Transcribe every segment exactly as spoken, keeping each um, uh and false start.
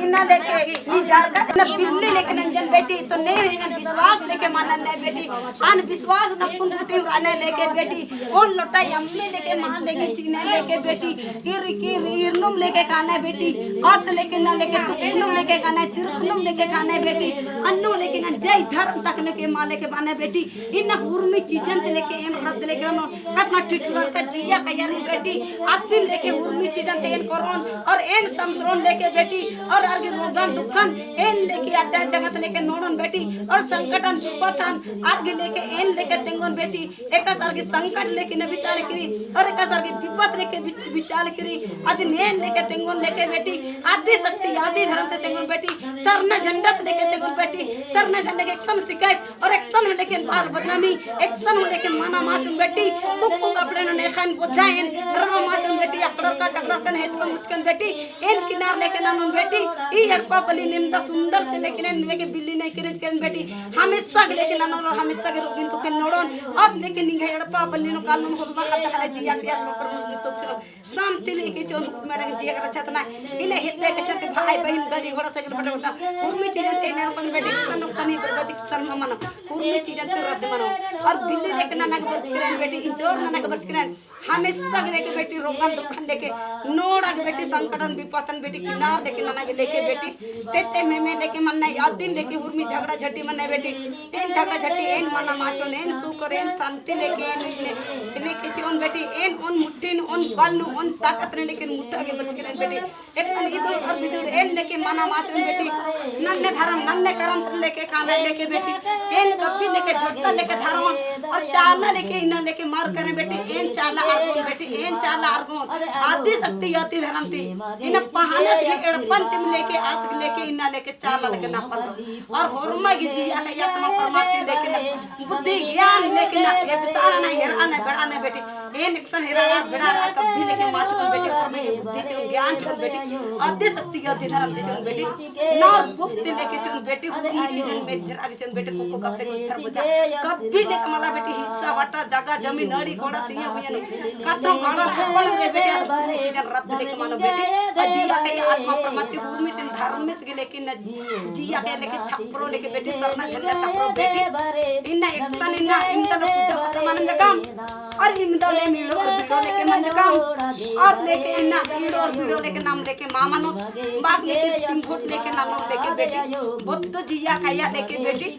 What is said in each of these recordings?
इन्ना लेके ई जारका इन्ना बिल्ली लेके नंजन बेटी, तो ने एंगन विश्वास लेके मानन ने बेटी, अन विश्वास नखुन कुटी उराने लेके बेटी, ओन लोटा अम्म लेके माल लेके चिकने लेके बेटी, इर, इर, इरनुम लेके खाने बेटी, अर्थ लेके ना लेके तुखनुम लेके खाने, तिरखनुम लेके खाने बेटी, अन्नु लेके ना जय धर्म तक लेके माल लेके बाने बेटी, इन्ना उर्मी चीजन ते लेके एन रद्द लेके रनो, कतना टिटुरर का जिया का यारी बेटी, अदिन लेके उर्मी चीजन ते एन कोरोन, और एन समसरोन लेके बेटी, और आर गे रोगन दुखन, एन लेके अड्डा जगत लेके नोड़न बेटी, और संकटन विपतन, आर गे लेके एन लेके तेंगोन बेटी, एकासे आर गे संकट लेके न बिचाले किरी, और एकासे आर गे विपत लेके बिच-, बिचाले किरी, अदिन एन लेके तेंगोन लेके बेटी, आदि शक्ति, आदि धर्म ते तेंगोन बेटी, सरना झंडा ते लेके तेंगोन बेटी, सरना झंडा गे एकसन सिकाइत, और एकसन हूँ लेकिन बाल बदनामी, एकसन हूँ लेकिन मना माचन बेटी, कुक्कु कपड़े नू नेखन बोझाइन, रवा माचन बेटी, अकड़र का चकड़र कन हेचकन मुचकन बेटी, एन किनार लेके ननोन बेटी, ई एड़पा पल्ली निम्दा सुंदर से लेकिन एन लेके बिल्ली नहीं किरंज किरन बेटी, हमेशा के लेके ननोन और हमेशा के रोगिन तो के नोड़ोन, और लेकिन निंग्है एड़पा पल्ली नू काल नू होरमा खद्दा खरे जिया पिया लोकर मुझे सोचोन। शांति लेके चिओन, मेरा जिया का रक्षा तना। इन्ना हेद्दे के चलते भाई बहिन गाड़ी घोड़ा साइकिल बटे होता। उर्मी चीजन ते ने अपन बेटी किसान नुकसान ही बर्बादी किसान मनो। उर्मी चीजन ते रद्द मनो। और बिल्ली लेके नना के बरचकी रअन बेटी, इंजोर नना के बरचकी रअन। हमेशा के लेके बेटी रोगन दुखन लेके, नोड़ा के बेटी संकटन विपतन बेटी किनार लेके नना के लेके बेटी। तेते मेमे लेके मन्ना यादिन लेके उर्मी झगड़ा झड्डी मन्ना बेटी। एन झगड़ा झड्डी, एन मना माचोन, एन सुकर, एन शांति लेके, एन, एन, एन लेके चिओन बेटी, एन ओन मुट्ठिन, ओन बल नू, ओन ताकत ने लेके मुट्ठा गे बरचकी रअन बेटी। एकसन इदुर और सिदुर, एन लेके मना माचोन बेटी। नन्ने धरम, नन्ने करम लेके खाना लेके बेटी। एन कभी लेके झोट्टा लेके धरोन, और चाला लेके इन्ना लेके मार करें बेटी। एन चाला अरगोन बेटी, एन चाला अरगोन। आदि शक्ति आदि धरम ती। इन्ना पहाने से एड़पन तिम लेके आस लेके इन्ना लेके चाला लेके नपल रओ। और होरमा गे जिया का आत्मा परमात्मा लेके ना, बुद्धि ज्ञान लेके ना, ये बिसारा ना, हेरा ना, बेड़ा ना बेटी। एन एकसन हेरा ना, बेड़ा ना, कभी लेके माचकन बेटी, होरमा गे बुद्धि चिओन, ज्ञान चिओन बेटी, आदि शक्ति आदि धरम चिओन बेटी, नर भुक्ति लेके चिओन बेटी, उर्मी चीजन में जरा के चिओन बेटी, कुक्कु कपड़े को थर बोझा, कभी लेके मला बेटी, हिस्सा वाटा, जगह जमीन, अड़ी घोड़ा, सिया हुआ ना, कतनो घोड़ा, कपड़ रे बेटी, जन रद्द लेके मनो बेटी, अ जिया कई आत्मा परमात्मा हुरमी तिन धर्मेस गे लेके न जिया कई लेके छपरो लेके बेटी, सरना झंडा छपरो बेटी। इन्ना एकसन इन्ना इमदा न पूजा पासा मनन जकम, और इमदा ले ईड़ो और बीड़ो लेके मंजकम, और लेके इन्ना ईड़ो और बीड़ो लेके नाम लेके मा मनो, बाग लेके चिंगुट लेके नानो लेके बेटी, बोद्दो जिया कई लेके बेटी।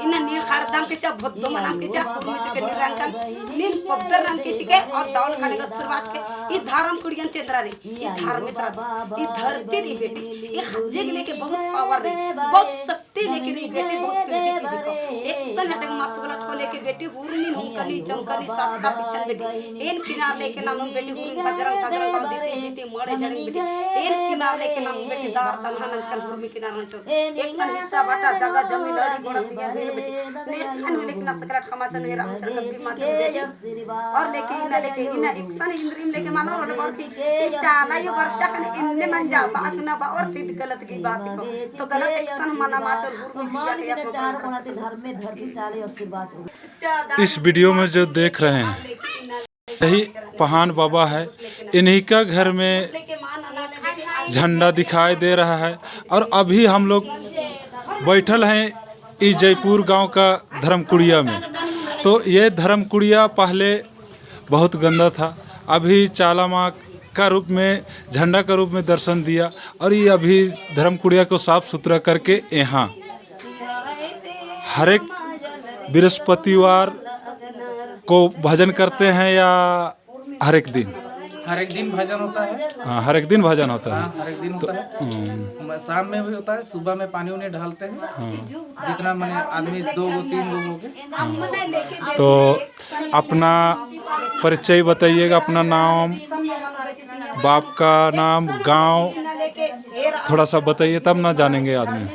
इन्ना नीर खड़दम किचा, बोद्दो मनाम किचा, हुरमी तिके निरंकन, नीन पद्दर नन किचिके, और दौल खाने का शुरुआत के, ई धर्म कुड़ियन तेंदरा रे, ई धर्मेस रई, ई धरती रई बेटी, ई खज्जे गे लेके बहुत power रई, बहुत शक्ति लेके रई बेटी, बहुत कीमती चीज को। एकसन हटक मासुगला ठो लेके बेटी, हुरमिन हुमकनी, चमकनी, सट्टा पिछन बेटी, एन किनार लेके नानुन बेटी, हुरमिन बजरंग, बजरंग, बजरंग, बेटी, मड़े जड़िन बेटी, एन किनार लेके नानुन बेटी, दार तनहा नंजकन हुरमी किनार नंजकन। एकसन हिस्सा बाटा जगह जमीन लड़ी घोड़ा सिंह भेल बेटी। नेखन में लेकिन सकराट खमा चन हेरा हम सरकत भी माचन बेटी। और लेके इन्ना लेके इन्ना एकसन इंद्रिम लेके मानो और बात की, ई चाला यो बरचा खन इन्ने मंजा बाक ना बा और तिद गलत की बात को। तो गलत एकसन मना माचन हुरमी जिया के या तो धर्म में धरती चाले आशीर्वाद। इस वीडियो में जो देख रहे हैं, यही पहान बाबा है, इन्हीं का घर में झंडा दिखाई दे रहा है। और अभी हम लोग बैठल हैं ई जयपुर गांव का धर्मकुड़िया में। तो ये धर्मकुड़िया पहले बहुत गंदा था, अभी चाला माँ का रूप में, झंडा का रूप में दर्शन दिया। और ये अभी धर्मकुड़िया को साफ सुथरा करके यहाँ हर एक बृहस्पतिवार को भजन करते हैं या हर एक दिन? हर एक दिन भजन होता है। हाँ, हर एक दिन भजन होता है। हाँ, हर एक दिन तो होता है। हम्म। म-, शाम में भी होता है, सुबह में पानी उनी डालते हैं। हाँ। जितना मने आदमी दो गो, तीन गो हो गए। हाँ। तो अपना परिचय बताइएगा, अपना नाम, बाप का नाम, गांव, थोड़ा सा बताइए, तब ना जानेंगे आदमी।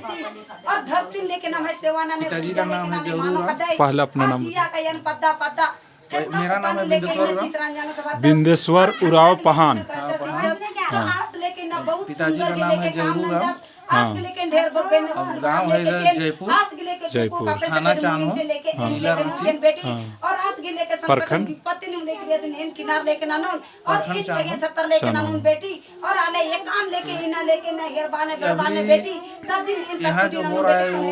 पिताजी का नाम है जरूर। पहले अपना नाम। मेरा नाम है बिंदेश्वर उराँव। बिंदेश्वर उराँव पहान। हाँ, पहान। हाँ। पिताजी का नाम है जरूर राम। हाँ। और गांव है इधर जयपुर। जयपुर। थाना चान्हो, हाँ। जिला राँची। हाँ। प्रखंड। प्रखंड चान्हो। चान्हो। और आले एक काम लेके इन्ना लेके ना हेरबाने बेड़बाने बेटी, दस दिन इन यहाँ जो हो रहा है वो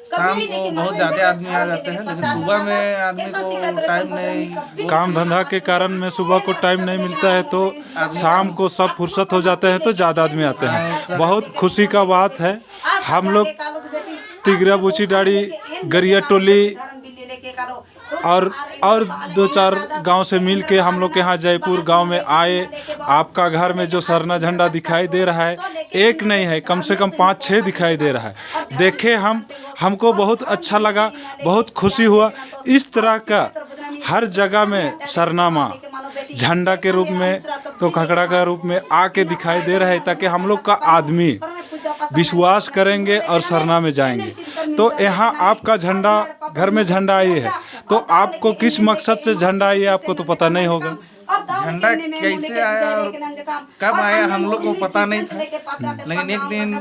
शाम को बहुत ज्यादा आदमी आ जाते हैं, लेकिन सुबह में आदमी को टाइम नहीं। काम धंधा के कारण में सुबह को टाइम नहीं मिलता है, तो शाम को सब फुर्सत हो जाते हैं तो ज्यादा आदमी आते हैं। बहुत खुशी का बात है। हम लोग तिगरा बुची डाड़ी, गरिया टोली, और, और दो चार गांव से मिल के हम लोग के यहाँ जयपुर गांव में आए। आपका घर में जो सरना झंडा दिखाई दे रहा है, एक नहीं है, कम से कम पाँच छः दिखाई दे रहा है। देखे हम, हमको बहुत अच्छा लगा, बहुत खुशी हुआ। इस तरह का हर जगह में सरना माँ झंडा के रूप में, तो खखड़ा का रूप में आके दिखाई दे रहा है, ताकि हम लोग का आदमी विश्वास करेंगे और सरना में जाएंगे। तो यहाँ आपका झंडा, घर में झंडा आई है, तो आपको किस मकसद से झंडा आई है, आपको तो पता नहीं होगा। झंडा कैसे आया और कब आया, हम लोग को पता नहीं था, लेकिन एक दिन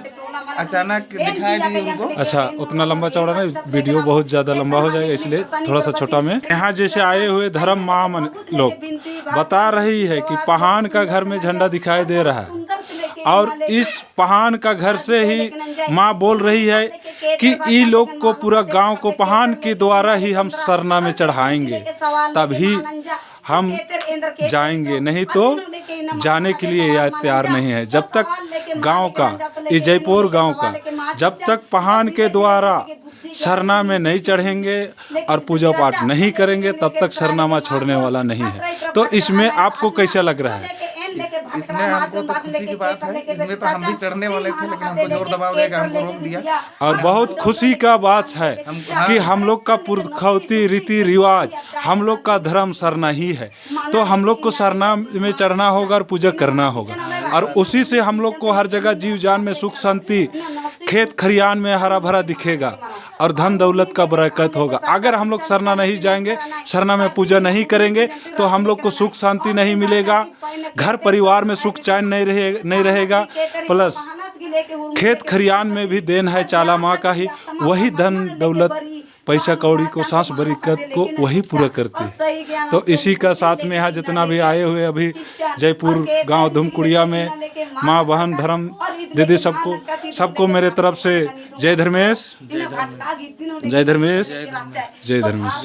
अचानक दिखाई दी उनको। अच्छा, उतना लंबा चौड़ा नहीं, वीडियो बहुत ज़्यादा लंबा हो जाएगा, इसलिए थोड़ा सा छोटा में। यहाँ जैसे आए हुए धर्म माँ मन लोग बता रही है कि पहान का घर में झंडा दिखाई दे रहा है, और इस पहान का घर से ही माँ बोल रही है कि ई लोग को, पूरा गांव को पहान के द्वारा ही हम सरना में चढ़ाएंगे, तभी हम जाएंगे, नहीं तो जाने के लिए यह तैयार नहीं है। जब तक गांव का, ई जयपुर गांव का, जब तक पहान के द्वारा सरना में नहीं चढ़ेंगे और पूजा पाठ नहीं करेंगे, तब तक सरना माँ छोड़ने वाला नहीं है। तो इसमें आपको कैसा लग रहा है? इस-, इसमें हमको तो खुशी की बात है, इसमें तो हम भी चढ़ने वाले थे, लेकिन हमको जोर दबाव देगा, हमको रोक दिया। और बहुत खुशी का बात है कि हम लोग का पुरखौती रीति रिवाज, हम लोग का धर्म सरना ही है, तो हम लोग को सरना में चढ़ना होगा और पूजा करना होगा, और उसी से हम लोग को हर जगह जीव जान में सुख शांति, खेत खरियान में हरा भरा दिखेगा और धन दौलत का बरकत होगा। अगर हम लोग सरना नहीं जाएंगे, सरना में पूजा नहीं करेंगे, तो हम लोग को सुख शांति नहीं मिलेगा, घर परिवार में सुख चैन नहीं रहे, नहीं रहेगा, plus खेत खरियान में भी देन है चाला माँ का ही, वही धन दौलत पैसा कौड़ी को, सांस बरकत को वही पूरा करती है। तो इसी का साथ में यहाँ जितना भी आए हुए अभी जयपुर गांव धुमकुड़िया में माँ बहन धर्म दीदी सबको, सबको मेरे तरफ से जय धर्मेश, जय धर्मेश, जय धर्मेश।